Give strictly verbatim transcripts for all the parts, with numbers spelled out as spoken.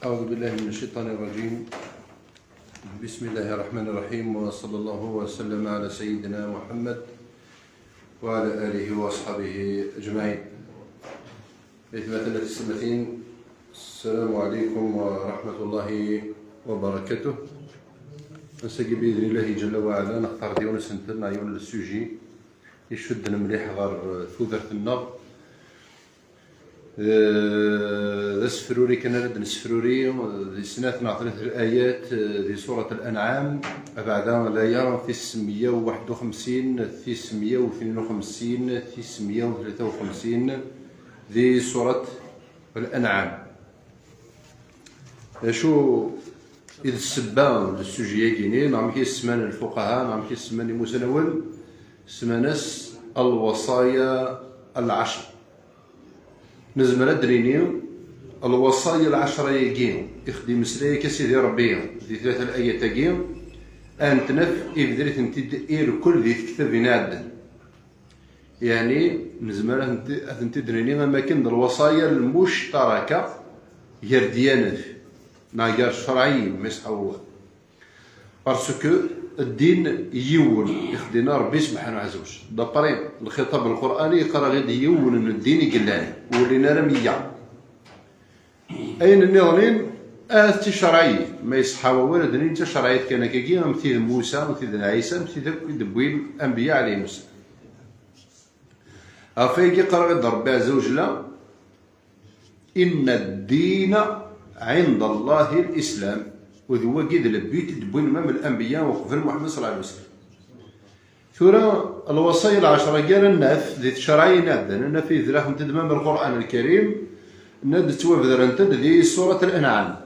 أعوذ بالله من الشيطان الرجيم. بسم الله الرحمن الرحيم، وصلى الله وسلم على سيدنا محمد وعلى آله وأصحابه أجمعين. Aytmaten d tyessetmatin, السلام عليكم ورحمة الله وبركاته. Ass-agi, بإذن الله جل وعلا, nextar-d yiwen usentel neɣ yiwen n sujet icudden mliḥ ɣer tudert-nneɣ. Eh, d asefruri kan ara d-nesefruri di snat neɣ tlata layat, eh, di surat Al-An'am, abeɛda laya tis meyya u waḥed u xemsin, tis meyya u tnin u xemsin, tis meyya u tlata u xemsin, di surat Al-An'am. D acu i d ssebba n sujet-agi-ni, neɣ amek i s-sman lfuqaha, neɣ amek i s-sman imusnawen? Sman-as Al-Wasaya Al-Ɛecr. Nezmer ad d-nini, lwaṣaya lɛecra-agi i ɣ-d-imeslay akka Sidi Ṛebbi di tlata layat-agi, ad tent-naf ibder-itent-id irkel di tektabin iɛeddan. Yeɛni, nezmer ad tent-, ad tent-id-nini am akken d lwaṣaya lmuctaraka gar dyanat neɣ gar ccṛaɛiyin, ma iṣeḥḥa wawal. Parce que ddin yiwen i ɣ-d-yenna Ṛebbi subḥanahu ɛezza wa jell. D'après lxiṭab lqurani, yeqqar-aɣ-id yiwen n ddin i yellan, ur llin ara meyya. Ayen nniḍen-in, ahat d ticerɛiyat, ma iṣeḥḥa wawal ad d-nini d ticerɛiyat kan akkagi, am tid n Musa, am tid n Ɛisa, am tid akk i d-wwin anbiya ɛalayhimu ssalam. Ɣef wayagi yeqqar-aɣ-id Ṛebbi ɛezza wa jell, إن الدين عند الله الإسلام. U d wagi d le but i d-wwin même l'anbiya uqbel Muḥemmed ṣalla Llahu ɛalayhi wa sallam. Tura, lwaṣaya lɛecra-agi ara naf di tcerɛiyin iɛeddan, ad naf idra-tent-id même Lqur'an Lkarim, nna-d ttwabedrent-d di surat Al-An'am.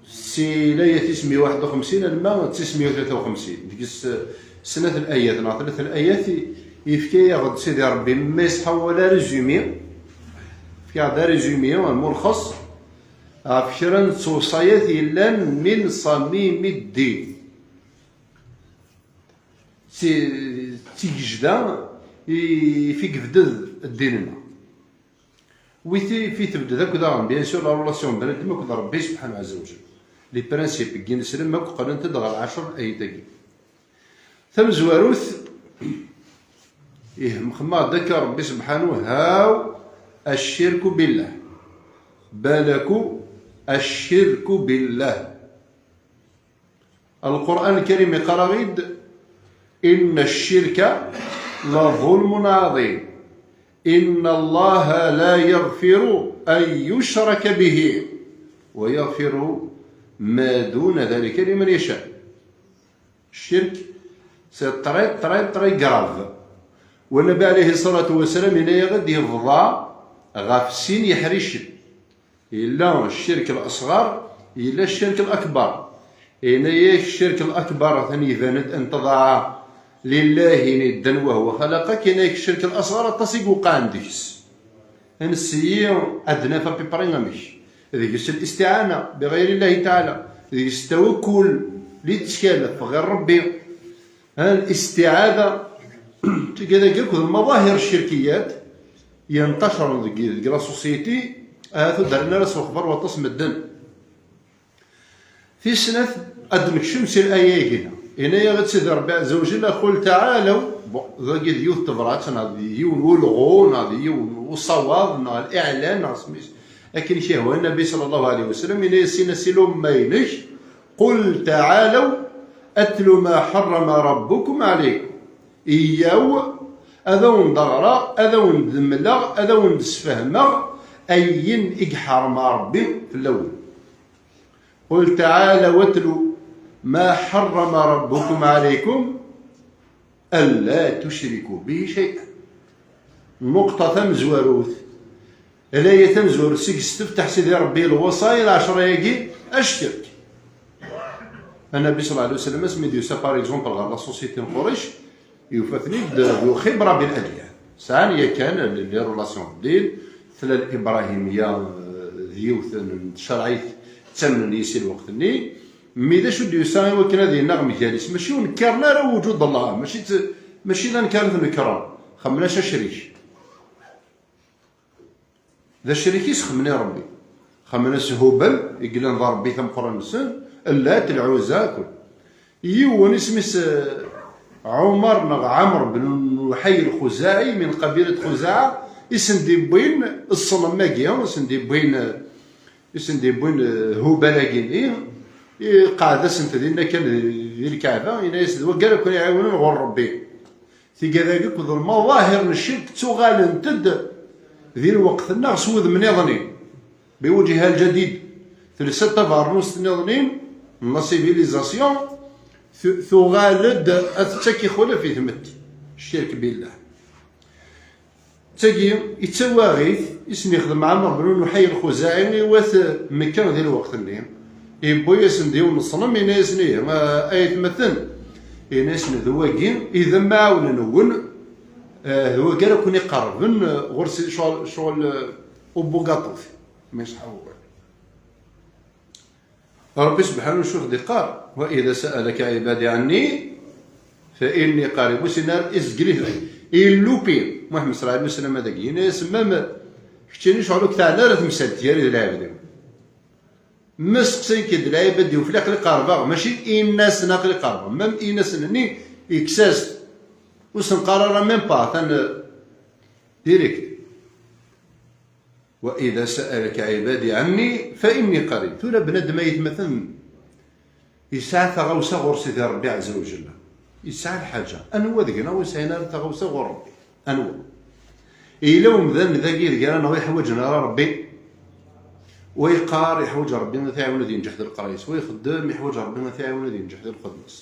Si layat tis meyya u waḥed u xemsin alma d tis meyya u tlata u xemsin. Deg s-, snat layat neɣ tlata layat i, yefka-yaɣ-d Sidi Ṛebbi, ma iṣeḥḥa wala résumé, yefka-aɣ-d arésumé, amulxeṣ, ɣef kra n tewṣayat yellan min ṣamimi ddin. D ti-, d tigejda i, i fi yebded ddin-nneɣ. Wi ti-, fi tebded akked aɣen, bien sûr, la relation n bnadem akked Ṛebbi subḥanahu ɛezza wa jell. Les principes n yineslem akk qqlent-d ɣer lɛecr layat-agi. Tamezwarut, ihmexma-d akka Ṛebbi subḥanahu, haw, الشرك بالله. Balaku, الشرك بالله. Lqur'an Lkarim iqqar-aɣ-id, إن الشرك لظلم عظيم. إن الله لا يغفر أن يشرك به ويغفر ما دون ذلك لمن يشاء. Ccirk, c'est très, très, très grave. Wa Nnabi ɛalayhi ṣṣalatu wa ssalam yenna-yaɣ-d yebḍa ɣef sin yeḥricen. Yella ccirk al-asɣar, yella ccirk al-akbar. Yenna-yak ccirk al-akbar atan iban-d أن تضع لله ندا وهو خلقك, yenna-yak ccirk al-asɣar aṭas i yuqɛen deg-s. Ansi ad naf à peu près amek? Deg-s الاستعانة بغير الله تعالى, deg-s التوكل, lettkal ɣef ɣir Ṛebbi. Al-istiɛada, tigad-agi akked lmaḍahir ccirkiyat yenṭacren deg, deg la société, ahat ur d-rrin ara s lexbar waṭas medden. Tis snat, ad d-nekcem si laya-agi-nni. Yenna-yaɣ-d Sidi Ṛebbi ɛezza wa jell, قل تعالوا, bon, dagi d yiwet tebrat, neɣ d yiwen ulɣu, neɣ d yiwen usawaḍ, neɣ liɛlan, neɣ smis, akken k-yehwa Nnabi ṣalla Llahu ɛalayhi wa sallam, yenna-yas, inna-as i lumma-inek, قل تعالوا أتل ما حرم ربكم عليكم. Iyyaw, ad awen-d-ɣreɣ, ad awen-d-mleɣ, ad awen-d-sfehmeɣ ayen i iḥerrem Ṛebbi fell-awen. قل تعالوا أتل ما حرم ربكم عليكم ألا تشركوا به شيئا. Nnuqṭa tamezwarut, laya tamezwarut, seg-s tefteḥ Sidi Ṛebbi lwaṣaya lɛecra-agi, ccirk. Annabi ṣalla Llahu ɛalayhi wa sallam, asmi d-yusa, par exemple, ɣer la société n Qurayc, yufa-ten-id d uxibra bil adyan. Sɛan yakan les relations n ddin, tella librahimiya, eh, d yiwet n tcerɛit ttamnen yis i lweqt-nni. Mi d acu d-yusa i wakken ad yennaɣ mgal-is? Mačči ur nekkaren ara wujud Allah, mačči d, mačči d anekkar i t-nekkren, xemmen-as acrik. D acrik i s-xemmen i Ṛebbi. Qamen-as Hubal, i yellan d Ṛebbi tameqqrant-nsen, Llat, Lɛuzza, akk. Yiwen isem-is, eh, Ɛumar neɣ Ɛamr ben Luḥay Lxuzaɛi, min qabilat Xuzaɛa, i sen-d-iwwin ṣṣnem-agi, i sen-d-iwwin, i sen-d-iwwin, eh, Hubal-agi-nni, iqeɛɛed-asent dinna kan di lkaɛba, yenna-yas: "D wagi ara ken-iɛiwnen ɣur Ṛebbi." Tigad-agi akked lmaḍahir n ccirk ttuɣalent-d di lweqt-nneɣ s wudem niḍen, biwuǧiha lǧadid, telsa tabernust niḍen n la civilisation, tu-, tuɣal-d ad tettak ixulaf i tmetti, ccirk billah. D tagi i d tawaɣit i sen-yexdem Ɛamr ben Luḥay Lxuzaɛi i wat Mekka di lweqt-nni. Yewwi-yasen-d yiwen n ṣṣnem, yenna-yasen: "Ihi, a, ay atmaten," yenna-yasen, "d wagi i d amɛawen-nwen, eh, d wagi ara ken-iqerrben, eh, ɣur-s, ccɣel, ccɣel, eh, ubugaṭut." Ma yesɛa ugar. Ṛebbi subḥanahu wa taɛala d-iqqar: "Wa idha sa'alaka ibadi anni fa inni qarib." Ur sin ara izgel-it, illupi Muḥemmed ṣalla Llahu ɛalayhi wa sallam adagi. Yenna-yas: "Mam keččini ccɣel ur k-teɛni ara temsalt gar-i d lɛibad-iw. Ma steqsayen-k-id lɛibad-iw fell-i, aql-i qerbeɣ, mačči in-asen aql-i qerbeɣ." Mam in-asen-nni, yekkes-as-t. Ur sen-qqar ara même pas, atan direct. "Wa idha sa'alaka ibadi anni fa inni qarib." Tura bnadem, ay atmaten, yesɛa taɣawsa ɣur Sidi Ṛebbi ɛezza wa jalla. Yesɛa lḥaǧa. Anwa deg-neɣ ur yesɛin ara taɣawsa ɣur Ṛebbi? Anwa? Yella umdan dagi deg ara neɣ yeḥwaǧen ara Ṛebbi? Wa yeqqar yeḥwaǧ Ṛebbi ad t-iɛiwen ad yenǧeḥ di leqraya-s. Wa ixeddem yeḥwaǧ Ṛebbi ad t-iɛiwen ad yenǧeḥ di lxedma-s.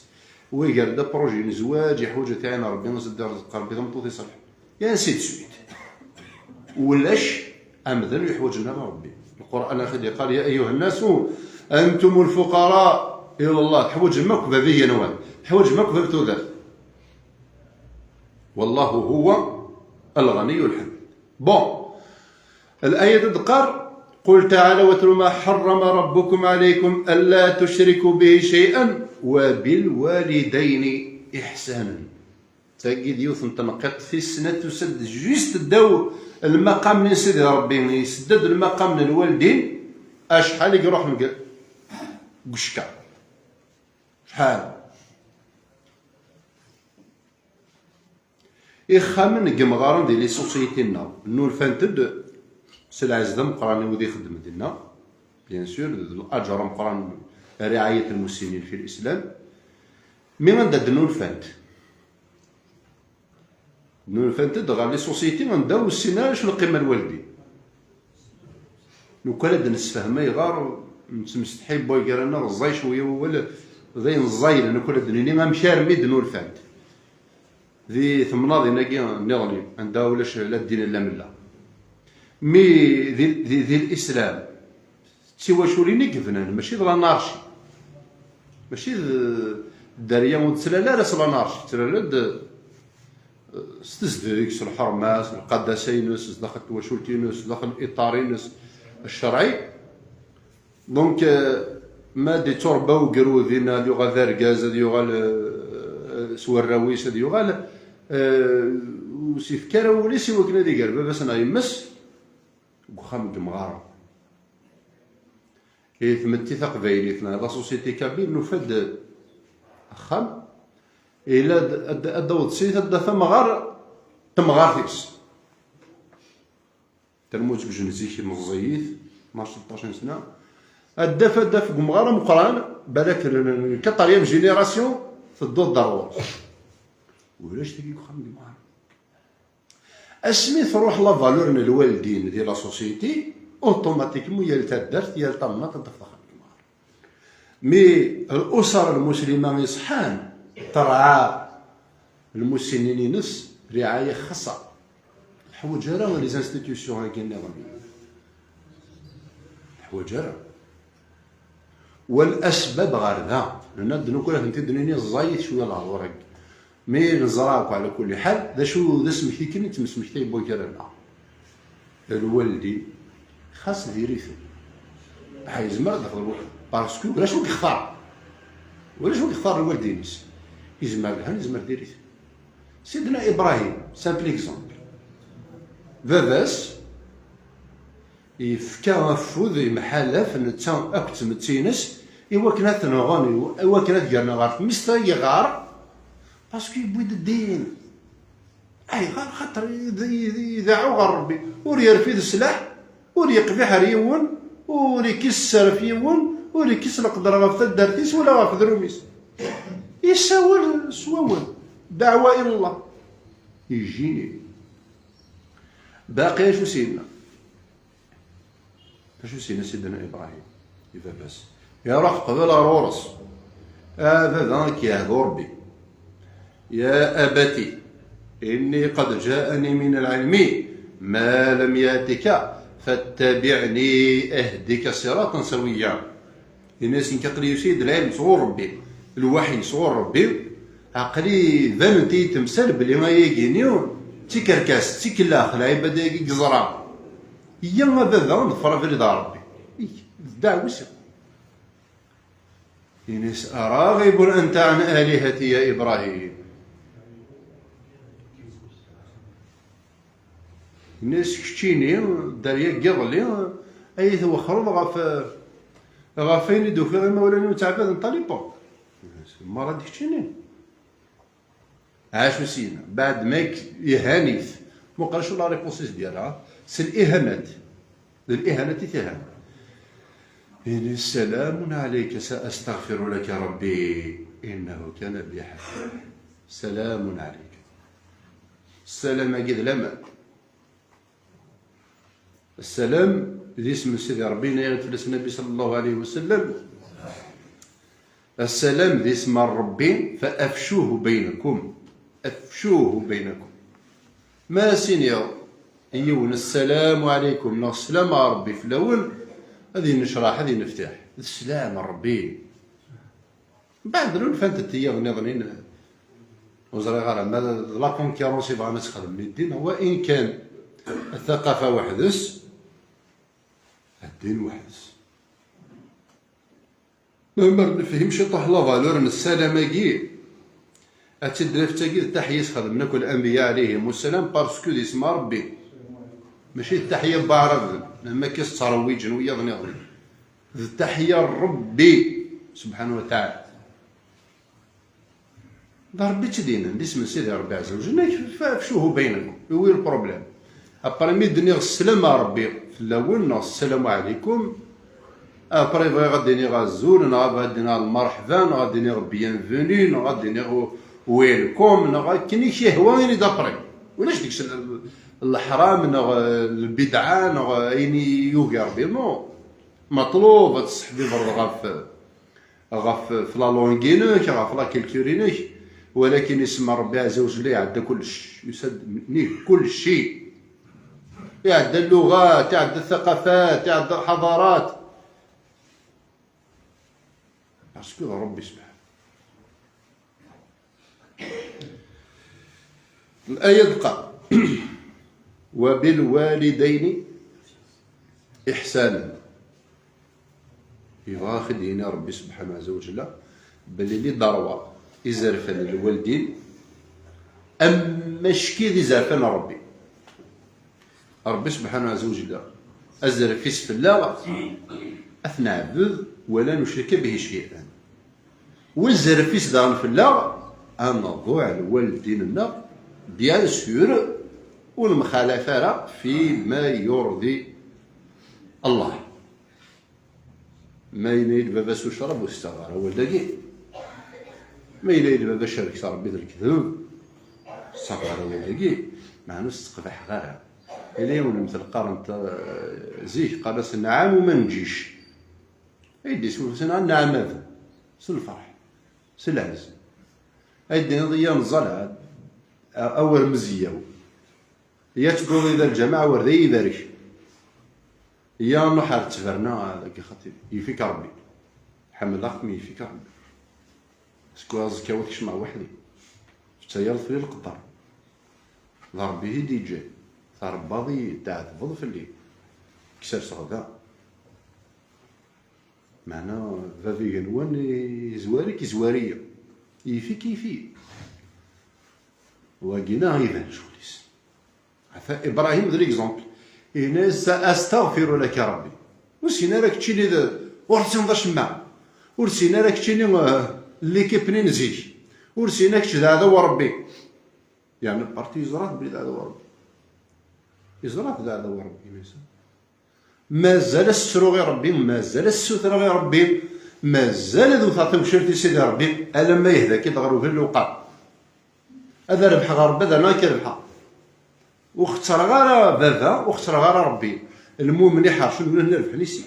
Wa iger-d apṛuji n zzwaǧ yeḥwaǧ ad t-iɛin Ṛebbi ad s-d-irẓeq Ṛebbi tameṭṭut iṣelḥen. Et ainsi de suite. Ulac amdan ur yeḥwaǧen ara Ṛebbi. Lqur'an ax-id-iqqar: "Ya ayyuha nnasu antumul fuqara ila Allah." Teḥwaǧem akk bab igenwan. Teḥwaǧem akk bab tudert. Wallahu huwa al-ghaniyyul hamid. Bon. L'ayat d-teqqar: "Qul ta'ala watlu ma harrama rabbukum alaykum alla tushriku bihi shay'an wa bil walidayni ihsanan." Tagi d yiwet n tneqqiṭ tis snat, tusa-d juste ddaw lmaqam n Sidi Ṛebbi, yessedda-d lmaqam n lwaldin, acḥal i iṛuḥen deg, deg ucekkaṛ. Acḥal? Ixxamen n yemɣaren di les sociétés-nneɣ, nnulfant-d s lɛezz d ameqqran i wid ixeddmen dinna, bien sûr, d laǧer ameqqran, riɛayat lmussinin fi lislam. Mi anda d-nnulfant? Nnulfant-d ɣer les sociétés anda ur ssinen ara acu lqima n lwaldin. Lukan ad d-nessefhem ayɣer nettmesteḥi wway gar-aneɣ, ẓẓay cwiya wawal, d ayen ẓẓayen, lukan ad d-nini amek armi d-nnulfant. Di temnaḍin-agi nniḍen-nni, anda ulac la ddin la mella. Mi di, di, di lislam, d tiwaculin i yebnan, mačči d l'anarchie. Mačči d dderya ur d-tettlal ara s l'anarchie, tettlal-d, eh, s tezdeg, s lḥerma, s lqadasa-ines, sdaxel twacult-ines, sdaxel iṭar-ines ccerɛi. Donc, eh, ma d-itturebba ugrud dinna, ad yuɣal d argaz, ad yuɣal, eh, s warraw-is, ad yuɣal, eh, ur s-ifka ara wul-is i wakken ad iger baba-s neɣ yemma-s deg uxxam n yemɣaren. I tmetti taqbaylit neɣ la société kabyle, nufa-d axxam, ila ad, ad, ad d-taweḍ srid, ad d-taf amɣar, temɣart-is. Termut deg ujenzik meẓẓiyit, tnac, tleṭṭac n sna. Ad d-taf, ad d-taf deg umɣar ameqqran, balak n, n quatrième génération, tedduḍ-d ar ɣur-s. Ulac tagi deg uxxam n yemɣaren. Asmi truḥ la valeur n lwaldin di la société, automatiquement yal taddart, yal tamnaḍt ad d-taf axxam n yemɣar. Mi l'usra lmuslima iṣeḥḥan terɛa lmussinin-ines riɛaya xaṣṣa, teḥwaǧ ara les institutions-agi nniḍen. Teḥwaǧ ara. Wal asbab ɣer da, nenna-d nekkni ad tent-id-nini ẓẓayit cwiya lehdur-agi. Mi neẓra akk, ɛla kulli ḥal, d acu d asmekti kan i d-temsmektay n wagar-nneɣ. Lwaldin, xas diri-ten. Ḥa yezmer ad d-yexḍer, parce que ulac wi yextar. Ulac wi yextar lwaldin-is. Yezmer lhan, yezmer diri-ten. Sidna Ibrahim, simple exemple. Baba-s, Yefka afud yemḥalaf netta akked tmetti-ines i wakken ad t-nɣen, i wakken ad gren ɣer tmest ay iɣar, parce que yewwi-d ddin. Ayɣer? Xaṭer id-, id-, ideɛɛu ɣer Ṛebbi, ur yerfid sslaḥ, ur yeqbiḥ ar yiwen, ur ikkis sser ɣef yiwen, ur ikkis leqder ɣef taddart-is wala ɣef drum-is. Yessawel s wawal, ddeɛwa ilallah. Yejjini. Baqi acu s-yenna? Acu s-yenna Sidna Ibrahim i baba-s? Iruḥ qbel ɣer ɣur-s. A baba, ad k-yehdu Ṛebbi. يا أبت إني قد جاءني من العلم ما لم يأتك فاتبعني أهدك صراطا سويا. Yenna-as, nekk aql-i yusi-d lɛilm sɣur Ṛebbi, lwaḥy sɣur Ṛebbi, aql-i banent-iyi temsal belli ayagi-nni d tikerkas, d tikellax, lɛibada-agi i yeẓra. Iyya a baba, ḍfer abrid ɣer Ṛebbi. Ik, d ddeɛwessu. Yenna-as, أراغب أنت عن آلهتي يا إبراهيم؟ Yenna-as, keččini, dderya n yiḍelli, ay twexxreḍ ɣef, ɣef ayen i d-ufiɣ imawlan-iw ttɛebbaden ṭalipan. Merra d keččini. Acu s-yenna? Baɛd ma ik-, ihan-it. Muqel acu la réponse i s-d-yerra. S lihanat. D lihanat i t-ihan. Ini, سلام عليك سأستغفر لك ربي إنه كان بي حفيا. سلام عليك. Ssalam-agi d laman. Ssalam d isem n Sidi Ṛebbi, yenna-yaɣ-d fell-as Nnbi ṣalla Llahu ɛalayhi wa sallam, ssalam d isem n Ṛebbi, فأفشوه بينكم. أفشوه بينكم. Ma as-iniɣ i yiwen, السلام عليكم, neɣ ssalam n Ṛebbi fell-awen, ad yennecraḥ, ad yenneftiḥ. D sslam n Ṛebbi. Mbeɛd, lulfant-d tiyaḍ nniḍen, ur ẓriɣ ara ma d la concurrence i bɣan ad tt-xedmen i ddin, wa in kan ttaqafa weḥd-s, ddin weḥd-s. Lemmer nefhem ciṭuḥ la valeur n ssalam-agi, ad tt-id-naf d tagi d taḥya i s-xedmen akk lanbiya ɛalayhim ussalam, parce que d isem n Ṛebbi. Mačči d taḥya n waɛraben, am akka s-ttṛewwiǧen wiyaḍ nniḍen. D taḥya n Ṛebbi, subḥanahu wa taɛala. D Ṛebbi i tt-id-yennan, d isem n Sidi Ṛebbi ɛezza wa jell, nekk, fa-, fcuhu baynakum. Où est le problème? Après, mi d-nniɣ sslam a Ṛebbi fell-awen, neɣ ssalamu ɛalaykum, après, bɣiɣ ad d-iniɣ azul, neɣ bɣiɣ ad d-iniɣ lmerḥba, neɣ ad d-iniɣ bienvenue, neɣ ad d-iniɣ welcome, neɣ akken i k-yehwa, ini-d après. Ulac deg-s l-, leḥram, neɣ, eh, lbidɛa, neɣ ayen i yugi Ṛebbi, non. Meṭlub ad tesseḥbibeḍ ɣef, ɣef, f la langue-inek, ɣef la culture-inek, walakin isem n Ṛebbi ɛezza wa jell iɛedda kullec, yusa-d nnig kullec. Iɛedda lluɣat, iɛedda ttaqafat, iɛedda lḥaḍarat. Parce que d Ṛebbi subḥanahu. L'aya tqal, وبالوالدين إحسانا. Yebɣa ad d-yini Ṛebbi subḥanahu ɛezza wa jell belli les droits izerfan n lwaldin, am mačči d izerfan n Ṛebbi. Ṛebbi subḥanahu ɛezza wa jell, azref-is fell-aɣ ad t-neɛbed, ولا نشرك به شيئا. Wazref-is daɣen fell-aɣ ad nḍuɛ lwaldin-nneɣ, bien sûr, ur nemxalaf ara فيما يرضي الله. Ma yenna-yi-d baba-s ucrab, ur tettaɣ ara awal dagi. Ma yenna-yi-d baba-s cerket Ṛebbi d lekdeb, ur tettaɣ ara awal dagi. Meɛna ur s-ttqebiḥeɣ ara. Yella yiwen n tleqqarent, eh, zik, qqaren-as nɛam uma nǧic. Ay d-iswel fell-as, nɛam a baba. S lferḥ, s lɛezz. Ay d-tiniḍ, ya neẓẓal, a, a, awer mzeyyaw. Ya tedduḍ i da lǧameɛ, awer d ay ibarek. Ya nruḥ ar ttberna, a, deg xaṭi, yif-ik Ṛebbi. Ḥemmleɣ-kem, yif-ik Ṛebbi. Seg waẓekka-w ad kecmeɣ weḥd-i. Tettayeḍ fell-i lqedder. D Ṛebbi i d-iǧǧan. Tṛebbaḍ-iyi, tɛetbeḍ fell-i. K-serseɣ da. Meɛna bab igenwan izwar-ik, izwar-iyi. Yif-ik, yif-iyi. Wagi neɣ iban ccɣel-is. Ata Ibrahim d l'exemple. Yenna-yas: "Astaɣfiru laka Rabbi." Ur s-yenna ara keččini d, ur tessineḍ acemma. Ur s-yenna ara keččini, eh, l'équipe-nni n zik. Ur s-yenna kečč d aɛdaw n Rebbi. Yeɛni parti yeẓra-t belli d aɛdaw n Rebbi. Yeẓra-t d aɛdaw n Rebbi, massa. Mazal as-ttruɣ i Rebbi, mazal as-ssutreɣ i Rebbi, mazal ad wteɣ tawcert i Sidi Rebbi, alamma yehda-k-id ɣer ubrid lewqam. Ad rebḥeɣ ɣer Rebbi, ad rnuɣ ad k-rebḥeɣ. Ur xettreɣ ara baba, ur xettreɣ ara Rebbi. Lmumen iḥercen, win rebḥen i sin.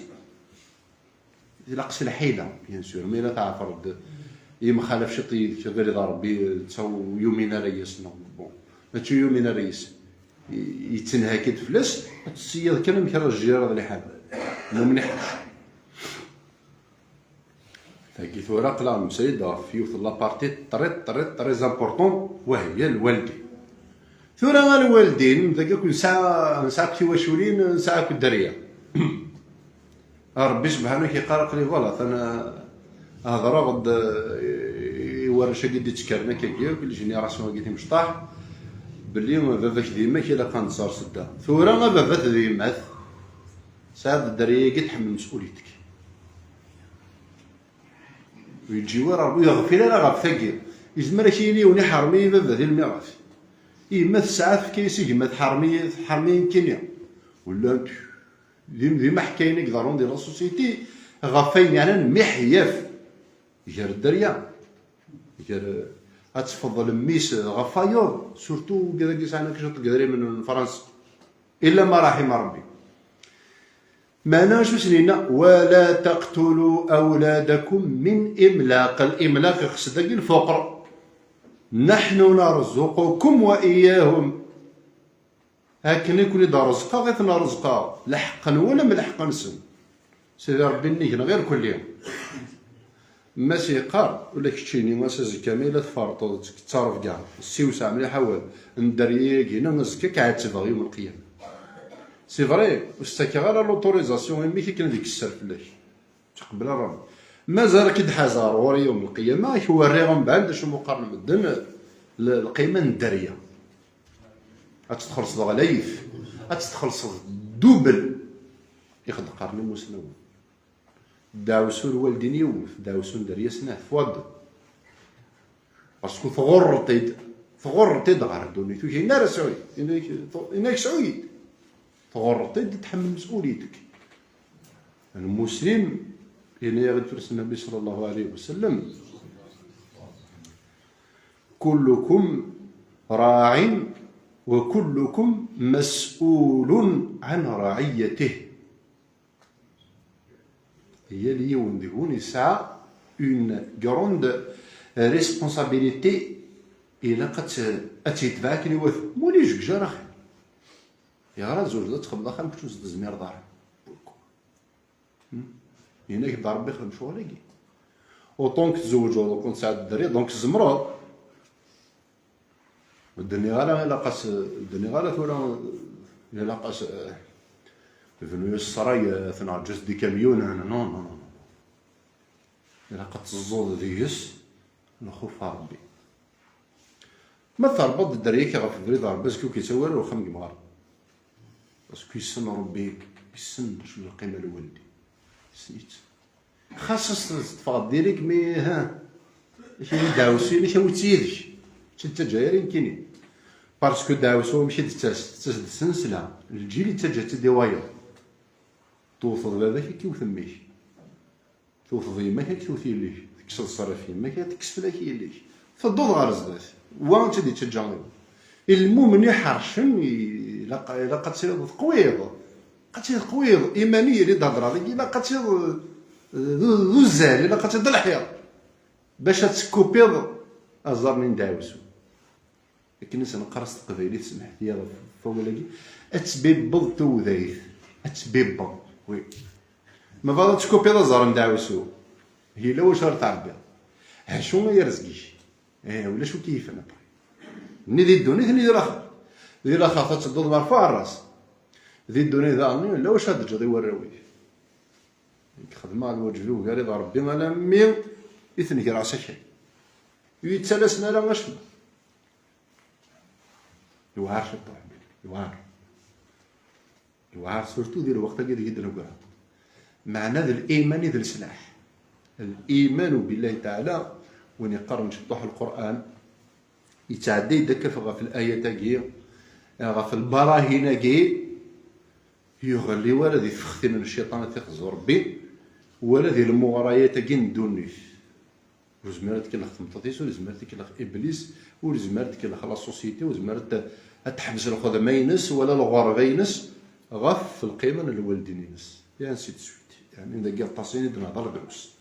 Ilaq s lḥila, bien sûr, ma yella tɛefreḍ yemxalaf ciṭ yid-k, abrid n Rebbi, netta ur yumin ara yes, neɣ, bon, mačči ur yumin ara yes, i-, yettenhak-id fell-as, ad tessiyeḍ kan amek ara tjiriḍ liḥala. Lmumen iḥercen. Tagi tura aql-aɣ nemsayed ɣef yiwet n la partie très, très, très important, wa hiya lwaldin. Tura a lwaldin, dagi akk nesɛa, nesɛa akk tiwaculin, nesɛa akk dderya. Rebbi subḥanahu yeqqar, aql-i, voilà, atan hedreɣ-d i warrac-agi d-ittekkaren akkagi, akk les générations-agi timecṭaḥ, belli baba-k d yemma-k ilaq ad nẓer sedda. Tura a baba-t d yemma-t, tesɛiḍ dderya-agi, tḥemmel mes'ulit-ik. Ur yeǧǧi wara, ur yeɣfil ara ɣef tagi. Yezmer ad k-yini yiwen iḥerm-iyi baba di lmirath. Yemma tesɛa tefka-yas i gma, tḥerm-iyi, tḥerm-iyi nekkini. Wala d, d imeḥkayen i iḍerrun di la société ɣef wayen yeɛnan miḥyaf gar dderya, gar, ad tefḍel mmi-s ɣef wayeḍ, surtout wigad-agi sɛan akk ciṭ n yedrimen n Fransa. Illa ma raḥima Rebbi. Meɛna acu s-nenna? "Wala taqtulu awladakum min imlaq." Limlaq iqsed dagi lfuqr. "Naḥnu narzuqukum wa iyyahum." Akken i ken-id-reẓqeɣ i ten-reẓqeɣ, lḥeqq-nwen am lḥeqq-nsen. Sidi Rebbi nnig-neɣ irkelli. Mass yeqqar, ula keččini, ass azekka ma yella tferṭeḍ-tt deg ttarebga, ssiwseɛ mliḥ awal, n dderya-agi-ina, azekka ad k-ɛettbeɣ yawm lqiyama. C'est vrai, ur s-ttakeɣ ara l'autorisation i mmi-k akken ad ikesser fell-ak. Ur tt-iqebbel ara. Mazal ad k-id-ḥazeɣ ɣur-i yawm lqiyama, ad k-werriɣ umbeɛd d acu umi qqaren medden l-, lqima n dderya. Ad tt-txellṣeḍ ɣlayet, ad tt-txellṣeḍ double. Ixed qqaren imusnawen. Ddeɛwessu n lwaldin yiwet, ddeɛwessu n dderya snat, fois deux. Parce que tɣurreḍ-t-id, tɣurreḍ-t-id ɣer ddunit, ur k-yenna ara sɛu-yi, yenna-ak, yenna-ak sɛu-yi-d. Tɣurreḍ-t-id, tḥemmel mes'uliyet-ik. Lmuslim, yenna-yaɣ-d fell-as Nnbi sallallahu alayhi wa sallam: "Kullukum raɛin wa kullukum mas'ulun an ra'iyyatih." Yal yiwen deg-wen yesɛa une grande responsabilité, ilaq ad tt-, ad tt-yetbeɛ akken iwata. Muli jegjar axir. Yeɣra tzewǧeḍ ad txedmeḍ axxam, kečč ur s-tezmireḍ ara. Hmm? Yenna-k-d Rebbi xdem ccɣel-agi. Autant que tzewǧeḍ, autant tesɛiḍ dderya, donc tzemreḍ. Ur d-nniɣ ara ilaq-as, ur d-nniɣ ara tura ilaq-as, eh, bnu-yas ṣṣraya, eh, tenɛeǧǧ-as-d ikamyunen. Non, non, non, non. Ilaq ad teẓẓuḍ deg-s lxuf ɣer Rebbi. Ma terbeḍ dderya-k ɣef ubrid n Rebbi, azekka ur k-yettawi ara ɣer uxxam n yemɣar. Parce que yessen Rebbi, yessen acu n lqima n lwaldin. Yessen-itt. Xas ad s-teṭṭfeḍ direct, mi, ha, kra n ddeɛwessu-inek awi-tt yid-k. Ur tt-id-ttaǧǧa ara nekkini. Parce que ddeɛwessu amek i d-tettas? Tettas-d s tnesla. Lǧil yettaǧǧa-tt-id i wayeḍ. Tewteḍ baba-k, ad k-iwet mmi-k. Tewteḍ yemma-k, ad k-tewt yelli-k. Tekkseḍ ṣṣerf yemma-k, ad tekkes fell-ak yelli-k. Tedduḍ ɣer zdat. Wa ur tt-id-yettaǧǧa i wa. I lmumen iḥercen, ilaq, ilaq ad tiliḍ teqwiḍ. Ilaq ad tiliḍ teqwiḍ. Iman-i yili d-hedreɣ dagi, ilaq ad tiliḍ, eh, d, d uzzal, ilaq ad tiliḍ d lḥiḍ. Bac ad tekkupiḍ aẓar-nni n ddeɛwessu. Akken i s-neqqar s teqbaylit, semḥet-iyi ɣef wawal-agi, ad tbibbeḍ tudayt. Ad tbibbeḍ, oui. Ma bɣiḍ ad tekkupiḍ aẓar n ddeɛwessu, yella wacu ara tɛebbiḍ. Acu ay arezg-ik? Eh, ulac wi k-yifen après. Ni di ddunit, ni di laxert. Di laxert ad tedduḍ merfuɛ ras. Di ddunit daɣen, yella wacu ad teǧǧeḍ i warraw-ik. Nekk xedmeɣ lwaǧeb i ugar i Rebbi, alammi i ten-greɣ s akal. Ur yi-ttalasen ara acemma. Yewɛer ciṭuḥ, yewɛer. Yewɛer surtout di lweqt-agi deg i d-neggra. Meɛna d liman i d leslaḥ. Liman billahi taɛala, win iqqaren ciṭuḥ Lqur'an, yettɛedday-d akka ɣef layat-agi, ɣef lbarahin-agi, yuɣal wala di tfextin n cciṭan ad t-ixzu Rebbi, wala di lmuɣrayat-agi n ddunit. Ur yezmir ad tkellex tmeṭṭut-is, ur yezmir ad tkellex Iblis, ur yezmir ad tkellex la société, ur yezmir ad t-, ad teḥbes lxedma-ines wala lɣerba-ines ɣef lqima n lwaldin-ines. Et ainsi de suite. Yeɛni dagi aṭas i d-nehḍer drus.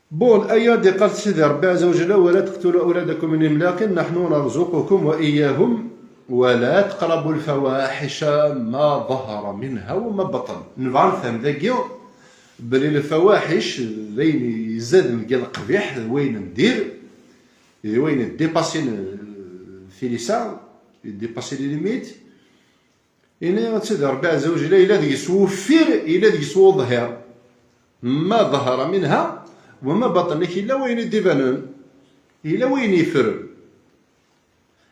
Bon, aya d-iqqal Sidi Ṛebbi Ɛazza wa Jalla: ولا تقتلوا أولادكم من إملاق نحن نرزقكم وإياهم ولا تقربوا الفواحش ما ظهر منها وما بطن. Nebɣa ad nefhem dagi belli lfawaḥic d ayen izaden deg leqbiḥ, d wayen n dir, d wayen iddipasin, euh, tilisa, iddipasin les limites. Ini-as-d Rebbi Ɛazza wa Jalla, yella deg-s wuffir, yella deg-s wuḍhir. Ma ḍahara minha, wa ma baṭen, yella wayen i d-ibanen, yella wayen yeffren.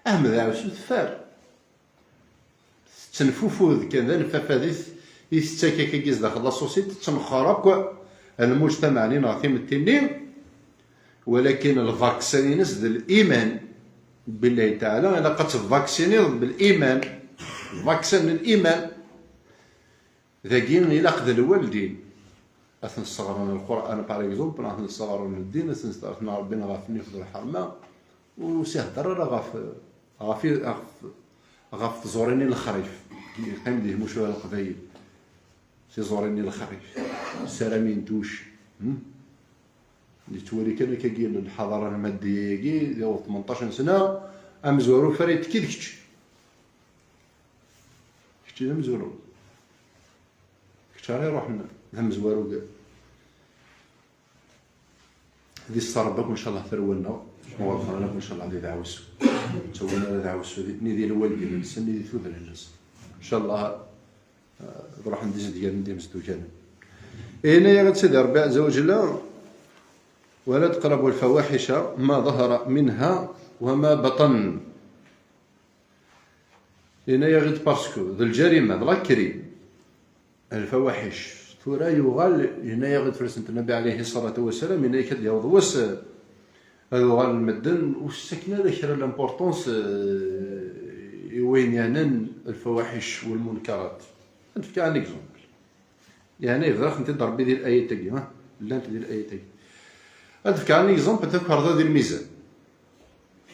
Ahmed Ɛawsu teffer. Tettenfufud kan, d anfafad i t-, i tettak akkagi zdaxel la société, tettenxer akk lmujtamaɛ-nni neɣ timetti-nni, walakin lvaksin-ines d liman. Billahi taɛala, ilaq ad tvaksiniḍ biliman. Vaksin n liman. Dagi ilaq d lwaldin. Ad ten-sseɣren Lqur'an, par exemple, ad ten-sseɣren ddin, ad ten-sseɣren Rebbi neɣ ɣef nnif d lḥerma, ur s-ihedder ara ɣef, ɣef, ɣef, ɣef tẓurin n lexrif. Yeqqim di tmucuha n Leqbayel. Tiẓurin n lexrif. Ssaramin tuc. Hmm? Yettwali kan akkagi lḥadara lmaddiya-agi, yaweḍ tmenṭac n sna, amezwaru ur yettekki d kečč. Kečč d amezwaru. Kečč ara iruḥen d amezwaru deg, di ṣṣarba akk, ncallah, tarwa-nneɣ. Muwaḍ akk, ncallah, di deɛwessu. Ttawin ara deɛwessu, di, ni di lwaldin-nsen, ni di tudrin-nsen. Ncallah, eh, ad ruḥen d izedganen, d imezduganen. Ini-yaɣ-d Sidi Ṛebbi Ɛazza wa Jalla: ولا تقربوا الفواحش ما ظهر منها وما بطن. Yenna-yaɣ-d parce que d lǧarima, d la crime, lfawaḥic. Tura yuɣal, yenna-yaɣ-d fell-asent Nnbi ɛalayhi ṣṣalatu wassalam, yenna-yak ad yaweḍ wass, ad uɣalen medden ur ssaken ara kra l'importance, eh, i wayen yeɛnan lfawaḥic walmunkarat. Ad nefk un exemple. Yeɛni yebder-aɣ-tent-id Ṛebbi di layat-agi, ha? Llant di layat-agi. Ad fkeɣ un exemple, takerḍa di lmizan.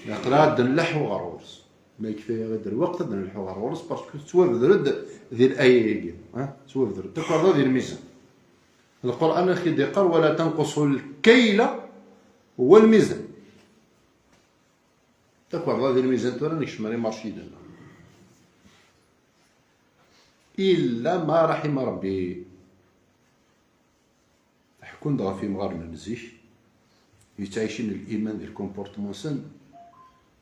Aql-aɣ ad d-nleḥḥu ɣer ɣur-s. Ma yekfa-yaɣ-d lweqt, ad d-nelḥu ɣer ɣur-s, parce que tettwabder-d di laya-agi, ha? Tettwabder-d takerḍa di lmizan. Lqur'an ad k-id-iqqar: ولا تنقصوا الكيل والميزان. Takerḍa di lmizan, tura nekcem ar imarciyen. إلا ما رحم ربي. Ḥekkun-d ɣef yimɣaren n zik, yettɛicin liman di lkumportmu-nsen,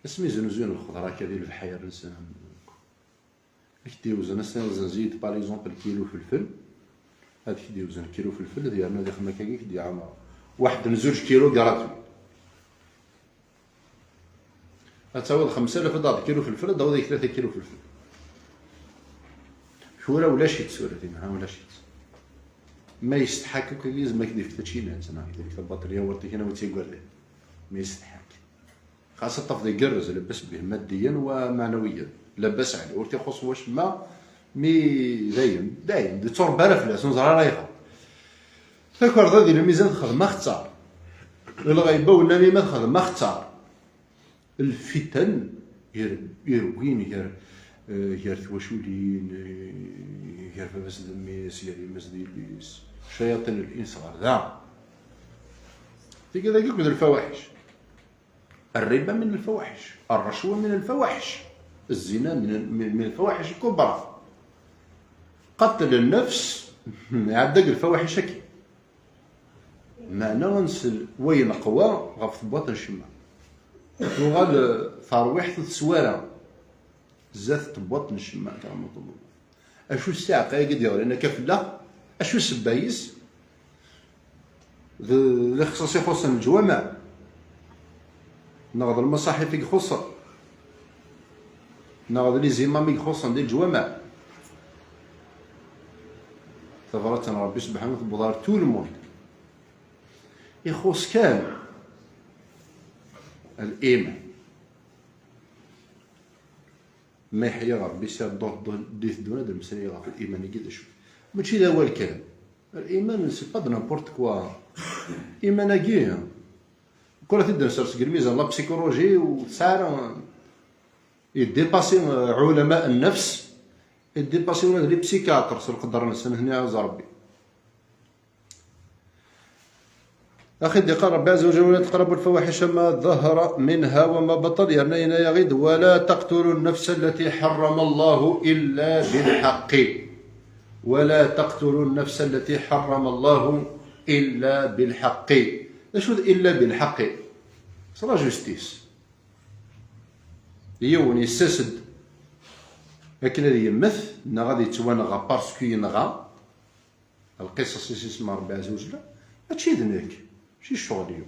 asmi znuzuyen lxeḍra akka di lebḥayar-nsen. Ad k-d-iwzen, ass-a zenz-iyi-d, par exemple, kilu felfel, ad k-d-iwzen kilu felfel, ad yernu di xemma-agi, ad k-d-iɛmer waḥed n zuǧ kilu gratuit. Ad tawiḍ xemsa alaf ad d-taweḍ kilu felfel, ad d-taweḍ tlata kilu felfel. Tura ulac-itt, tura dinha ulac-itt. Ma yesteḥak akk, yizem ad k-d-ifk tačinat, neɣ ad k-d-ifk tabaṭrya, war tikin, a wi tt-igerdan. Ma yesteḥak. Xas ad tafeḍ igerrez, labas bih maddiyan wa maɛnawiyan. Labas ɛli, ur t-ixuṣṣ wacemma, mi dayen, dayen, d ttuṛebba ara fell-as, ur neẓri ara ayɣer. Takerḍa di lmizan texdem axeṣṣar. Lɣayba u nnamima texdem axeṣṣar. Lfitan ir-, irwin gar, eh, gar twaculin, eh, gar baba-s d mmi-s, gar yemma-s d yelli-s. Cyaṭin l-ins ɣer da. Tigi dagi akked lfawaḥic. الربا من الفواحش، الرشوة من الفواحش، الزنا من، من، من الفواحش الكبرى. قتل النفس يعدق الفواحش أكيد. Meɛna ad nsel wayen qwa ɣef tewwaṭ n ccemma. Tuɣal, eh, terwiḥt ur teswi ara zdat tewwaṭ n ccemma, akramekum Allah. Acu ssiɛqa-agi d-yeɣlin akka fell-aɣ? Acu ssebba-is? D, d lexṣaṣ ixuṣṣen leǧwameɛ? Neɣ d lmaṣaḥif i ixuṣṣen? Neɣ d les imams i ixuṣṣen di leǧwameɛ? Tabrat n Ṛebbi subḥanahu tewweḍ ɣer tout le monde. Ixuṣ kan liman. Ma yeḥya Ṛebbi, si ddurt di teddun ad d-nemmeslay ɣef liman-agi d acu. Mačči d awal kan. Liman, c'est pas de n'importe quoi. Liman-agi, kul ad t-id-nser seg lmizan la psychologie u tesɛa, yeddipasi, euh, ulama nnefs, yeddipasi ula d les psychiatres s lqedr-nsen, hni aẓ Ṛebbi. Axi d-iqqar Ṛebbi ɛezza wa jalla: ولا تقربوا الفواحش ما ظهر منها وما بطن, yerna yenna-yaɣ-id: ولا تقتلوا النفس التي حرم الله إلا بالحق. ولا تقتلوا النفس التي حرم الله إلا بالحق. D acu d إلا بالحق? C'est la justice. Yiwen yessas-d akken ad yemmet neɣ ad yettwanɣa parce que yenɣa, lqisas i s-isemma Ṛebbi ɛezza wa jalla, mačči d nekk, mačči ccɣel-iw.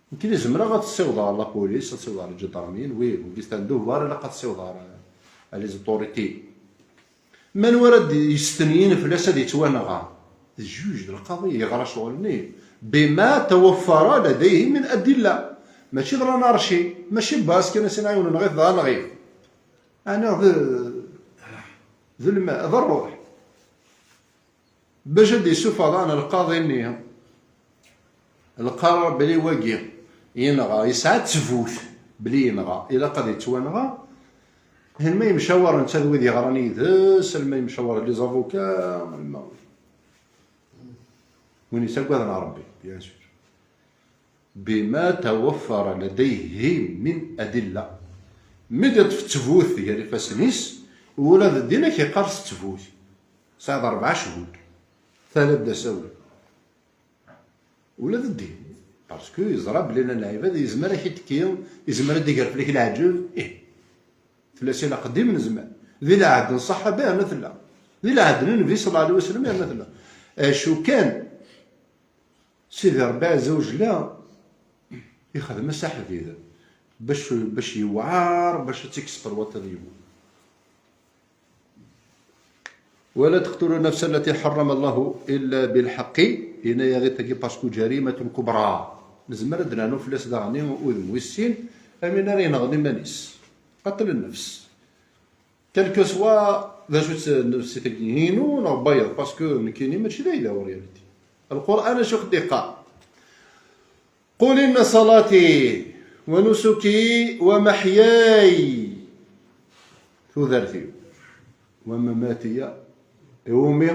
Nekkini zemreɣ ad t-ssiwḍeɣ ɣer la police, ad t-ssiwḍeɣ ɣer lǧadarmiyin, oui, wigi c'est un devoir, ilaq ad t-ssiwḍeɣ ɣer, ɣer les autorités. Manwa ara d-yestenyin fell-as ad yettwanɣa? D juge, d lqaḍi, yeɣra ccɣel-nni. بما توفر لديه من أدلة. Mačči d l'anarchie, mačči bass kan a sin ɛiwnen nɣit dɣa nɣit. Ɛni d, d lma, d ṛṛuḥ. Bac ad d-yessufeɣ daɣen lqaḍi-nni lqarar belli wagi yenɣa, yesɛa ttbut belli yenɣa, ilaq ad yettwanɣa. Alma yemcawaṛ netta d wid yeɣran yid-s, alma yemcawaṛ les avocats, alma win yettaggaden Ṛebbi, bien sûr. بما توفر لديه من أدلة. Mi d-iṭṭef ttbut gar ifassen-is, ula d ddin ak-iqqar s ttbut. Tesɛiḍ ṛebɛa cchud. Tala d asawen. Ula d ddin. Parce que yeẓra belli llan lɛibad, yezmer ad k-itekki, yezmer ad d-iger fell-ak leɛǧeb. Ih. Tella si lqdim n zzman. Di lɛehd n ṣṣaḥaba yerna tella. Di lɛehd n Nnbi ṣalla Llahu ɛalayhi wa sallam yerna tella. Acu kan, Sidi Ṛebbi ɛezza wa jalla ixdem-as aḥdid bac, bac yewɛer, bac ad tt-ikkes ṭṭelwat ad yemmut. ولا تقتلوا النفس التي حرم الله إلا بالحق. Yenna-yaɣ-id tagi parce que جريمة كبرى. Nezmer ad d-nernu fell-as daɣen udem wis sin, am win ara yenɣen iman-is. قتل النفس. Quel que soit d acu-tt nnefsit-agi, inu neɣ n wayeḍ, parce que nekkini mačči d ayla en réalité. Lqur'an acu i ɣ-d-iqqar? قل إن صلاتي ونسكي ومحياي, tudert-iw, ومماتي, iwumi,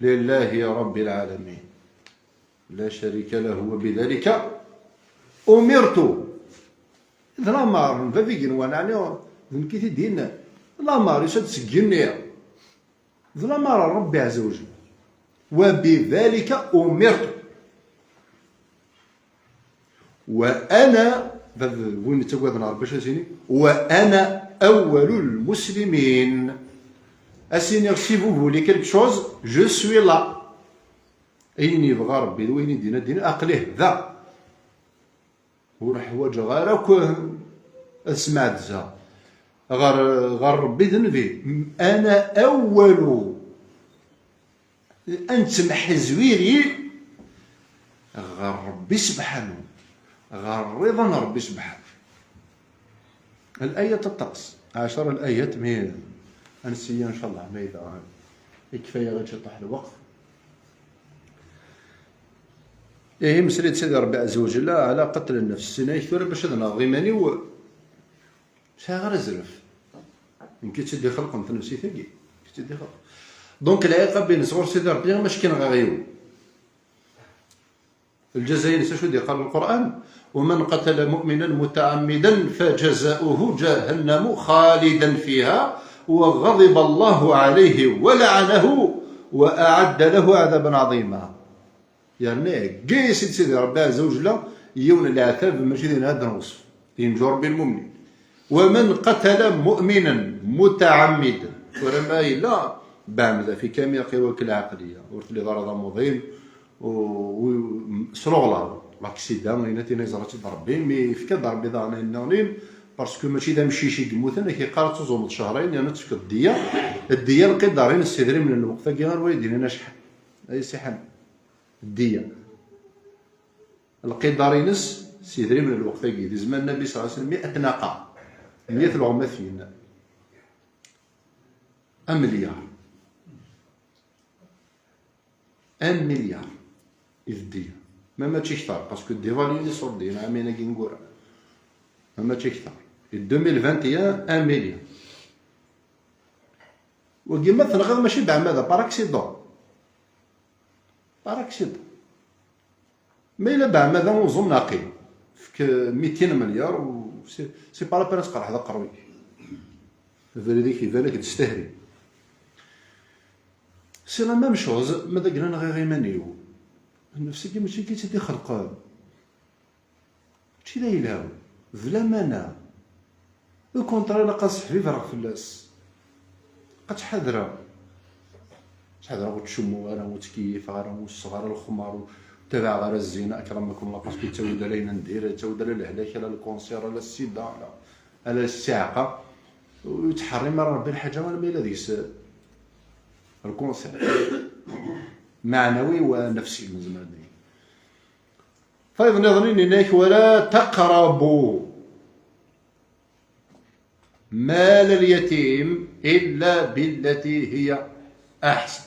لله رب العالمين. لا شريك له وبذلك أمرت. D lameṛ n bab igenwan, ɛni d nekk i t-id-yennan? Lameṛ yusa-d seg igenni. D lameṛ n Ṛebbi ɛezza wa jalla. وبذلك أمرت. وأنا, bab n win yettaggaden Ṛebbi, acu ad s-yini? وأنا أول المسلمين. Ad s-iniɣ, si vous voulez quelque chose, je suis là. Ayen yebɣa Ṛebbi d wayen i d-yenna ddin, aql-i da. Ur ḥwaǧeɣ ara akk ad smeɛdezeɣ. Ɣer, ɣer Ṛebbi d Nnbi. أنا أول. Ad nettemḥezwiri ɣer Ṛebbi sebḥanu, ɣer ṛṛiḍa n Ṛebbi sebḥanu. Al-ayat ṭṭeqs, ɛecṛa al-ayat, mi ad nessiya, ncallah, ma yella ikfa-yaɣ-d ciṭuḥ lweqt. Ihi, mesli-d Sidi Ṛebbi ɛezza wa jalla ɛla qatl nnefs. Sin-ak tura bac ad nɣeɣ iman-iw, sɛiɣ ara azref. Nekk i tt-id-ixelqen tnefsit-agi. Nekk i tt-id-ixelqen. Donc, lɛiqab-ines ɣur Sidi Ṛebbi, mačči kan ɣer yiwen. Lǧaza-ines, acu d-iqqar Lqur'an? ومن قتل مؤمنا متعمدا فجزاؤه جهنم خالدا فيها وغضب الله عليه ولعنه وأعد له عذابا عظيما. Yerna ihegga-yas-id Sidi Ṛebbi ɛezza wa jalla yiwen n leɛtab, mačči d ayen ad nweṣf, yenǧu Ṛebbi lmumnin. ومن قتل مؤمنا متعمدا. Tura ma yella beɛmda, fi kamil qiwak lɛaqliya, ur telliḍ ara d amuḍin, u, u, s leɣlaḍ, laksida, ayen tin yeẓra-tt-id Ṛebbi, mi yefka-d Ṛebbi daɣen ayen nniḍen, Parce que mačči d amcic i yemmuten, ak-yeqqar ad tuẓumeḍ cehrayen yerna ad tefkeḍ ddiya. Ddiya, lqidar-ines s idrimen n lweqt-agi ar waydi-nni acḥal? Ay siḥan. Ddiya. Lqidar-ines s idrimen n lweqt-agi, d izman Nnabi صلى الله عليه وسلم مئة ناقة. Meyya tleɣmatin. Amelyar. Un milliard i d ddiya. Ma mačči kter, parce que dévalué-ines ur d-ddiya ɛamayen-agi ineggura. Ma mačči kter. I deux mille vingt et un, un milliard. Wagi ma tenɣiḍ mačči beɛmada, par accident. Par accident. Ma yella beɛmada uẓum neɣ qim, fek mitin milyar, c'est pas la peine ad tqerḥeḍ aqerruy-ik. Abrid-ik iban-ak d stehri. C'est la même chose ma d agna nɣiɣ iman-iw. Nnefs-agi mačči akka i tt-id-ixelqen. Mačči d ayla-w, d lamana. Au contraire, ilaq ad sseḥbibeɣ fell-as. Ad ttḥadreɣ. Ttḥadreɣ ur ttcummuɣ ara, ur ttkeyyifeɣ ara, ur ssesseɣ ara lexmar, ur ttabaɛeɣ ara zzina, akramakum Allah, parce que yettawi-d ala ayen n diri, yettawi-d ala lehlak, ala lkunsir, ala ssida, ala, ala ssiɛqa. Ur yettḥerrim ara Rebbi lḥaǧa alamma yella deg-s lkunsir. Meɛnawi wa nefsi, nezmer ad nini. Tayeḍ nniḍen yenna-k: ولا تقربوا مال اليتيم إلا بالتي هي أحسن.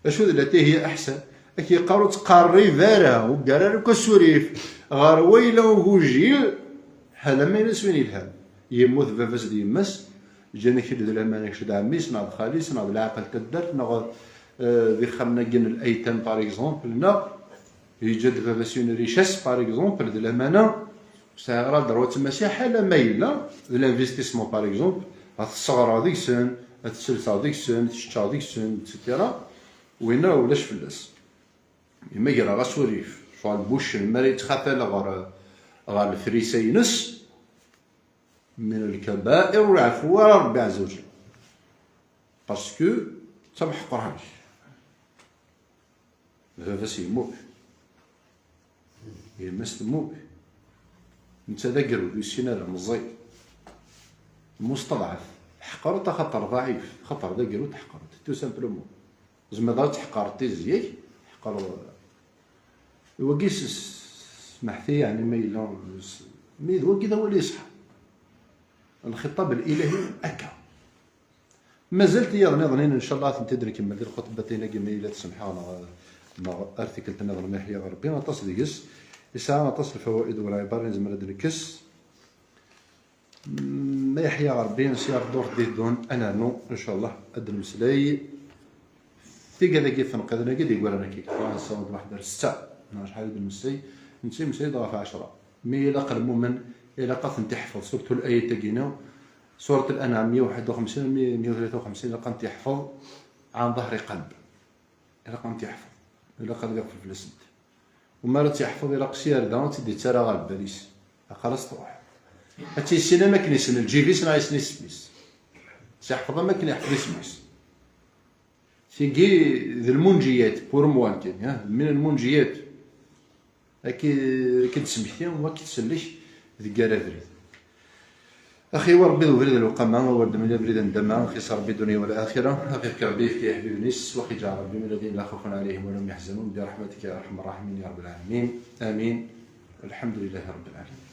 Acu d التي هي أحسن? Ak-yeqqar ur ttqerrib ara, ur ggar ara akk asurif ɣer wayla ugujil, hala ma yella s win yelhan. Yemmut baba-s d yemma-s, ǧǧan-ak-d d laman, kečč d ɛemmi-s neɣ d xali-s neɣ d lɛaqel taddart neɣ, eh, d ixxamen-agi n l'aytam, par exemple, neɣ yeǧǧa-d baba-s une richesse, par exemple, d lamana, ur sɛiɣ ara le droit ad tt-mmasiḥeɣ, hala ma yella d l'investissement, par exemple, ad t-sseɣreɣ deg-sen, ad t-selseɣ deg-sen, ad t-ččeɣ deg-sen, et cetera. Winna ulac fell-as. Imegreɣ asurif, ccɣel bu ccen, mi ara yettxatal ɣer, ɣer lefrisa-ines, من الكبائر ur iɛeffu ara Rebbi ɛezza wa jell. Parce que d tamḥeqranit. Baba-s yemmut. Yemma-s temmut. Netta d agrud, ur yessin ara, meẓẓi. Mustaḍɛaf. Ḥeqret axaṭer ḍɛif, axaṭer d agrud, ḥeqret. Tout simplement. Tzemreḍ ad tḥeqreḍ tizya-k, ḥeqreḍ. Wagi s-, s-, smeḥt-iyi, yeɛni ma yella s-, mi d wagi d awal iṣeḥḥa. Lxiṭab ilahi akka. Mazal tiyaḍ niḍnin, ncallah, ad tent-id-nkemmel di lxutbatin-agi, ma yella tsemḥeɣ neɣ, neɣ ar tikkelt niḍen, ma yeḥya Rebbi, aṭas deg-s, yesɛa aṭas n lfawaid u lɛibar nezmer ad d-nekkes. Ma yeḥya Rebbi, si ar ddurt d-iteddun, ad nernu, ncallah, ad d-nemmeslay tigad-agi ɣef tenqiḍin-agi d-yegran akka, kra nessaweḍ waḥed ar setta, neɣ acḥal i d-nemmeslay, netta yemmeslay-d ɣef ɛecra. Mi ilaq lmumen, ilaq ad tent-iḥfeḍ, surtout l'ayat-agi-nni, surat Al-An'am meyya u waḥed u xemsin, meyya u tlata u xemsin, ilaq ad tent-iḥfeḍ ɛan ḍahri qalb. Ilaq ad tent-iḥfeḍ, ilaq ad iɣfel fell-asent. U mi ara tt-yeḥfeḍ, ilaq s yarda ad tt-id-ittarra ɣer lbal-is. Aqal-as truḥ. Ad tt-yissin am akken yessen lǧib-is neɣ yessen isem-is. Ad tt-yeḥfeḍ am akken yeḥfeḍ isem-is. Tigi d lmunjiyat, pour moi kan, ha? Min lmunjiyat. Ad k-, ad k-id-smekti, u ad k-tsellek deg yir abrid. Axi wa Rebbi d ubrid n lewqama, wa ur d-mel abrid n ddama, axi s Rebbi dunya wal axira, axi fk Rebbi yefk i iḥbiben-is, wa xi ǧeɛl Rebbi min alladhina la khawfun alayhim wa la hum yahzanun, bi rahmatika ya arhamar rahimin ya rabbal alamin. Amin. Walhamdulillahi rabbil alamin.